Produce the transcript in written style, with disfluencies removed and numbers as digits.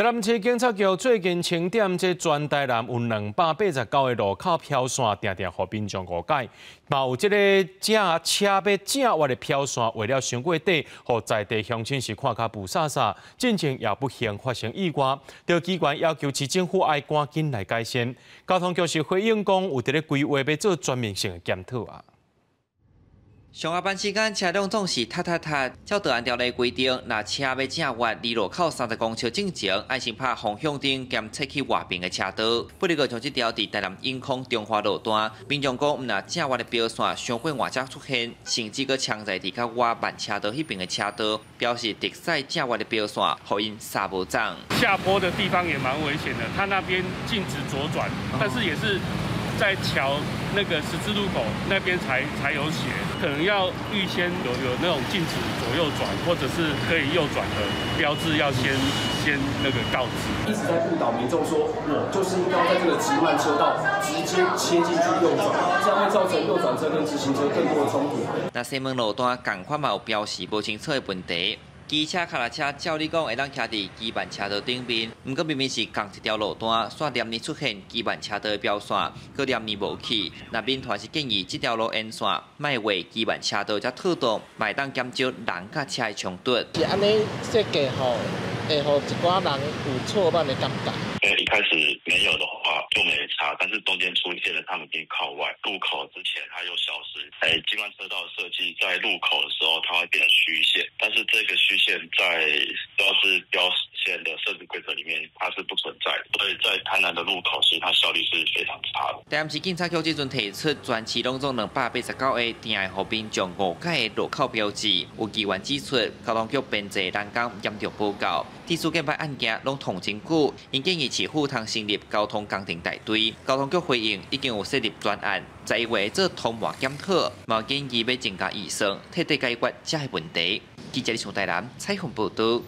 台南市警察局最近清點這全台南有289個路口標線，定定予民眾誤解，嘛有這个正車欲正彎的標線畫了傷過短，予在地鄉親是看較霧煞煞，進前也不幸發生意外。著機關要求市政府愛趕緊來改善。交通局是回應講，有佇咧規劃欲做全面性的檢討啊。上下班時間車輛總是塞塞塞，照道安條例規定，若車欲正彎離路口30公尺進前，愛先拍方向燈檢測去外邊的車道。不過像這條佇台南永康中華路段，民眾講，毋但正彎的標線傷過晏才出現，甚至閣搶在佇較倚慢車道彼邊的車道，表示直駛正彎的標線，予𪜶煞無鏘。下坡的地方也蠻危險的，它那邊禁止左轉，但是也是在橋那個十字路口那邊才有寫，可能要預先有那種禁止左右轉，或者是可以右轉的標誌，要先那個告知。一直在誤導民眾說，我就是應該在這個直慢車道直接切進去右轉，這樣會造成右轉車跟直行車更多的衝突。那西門路段仝款嘛有標示無清楚的問題。機車、跤踏車照理講會當騎佇機慢車道頂面，毋過明明是仝一條路段，煞連年出現機慢車道的標線，閣連年無去。那民團是建議這條路沿線莫畫機慢車道才妥當，嘛會當減少人佮車的衝突。是按呢設計吼，會予一寡人有錯亂的感覺。因為一開始沒有的話就沒差，但是中間出現了，他們已經靠外路口之前，它又消失。哎，機慢車道設計在路口的時候，它會變成虛線，但是這個虛線在標示標線的設置規則裡面，它是不存在的。所以在台南的路口，其實它效率是非常差的。台南市警察局這陣提出，全市攏總289個定會予民眾誤解的路口標誌。有議員指出，交通局編製人工嚴重無夠，這事件擺案件攏拖真久，𪜶建議市府通成立交通工程大隊。交通局回應已經有設立專案，11月做通盤檢討，嘛建議欲增加預算，徹底解決這个問題。記者李松台南採訪報導。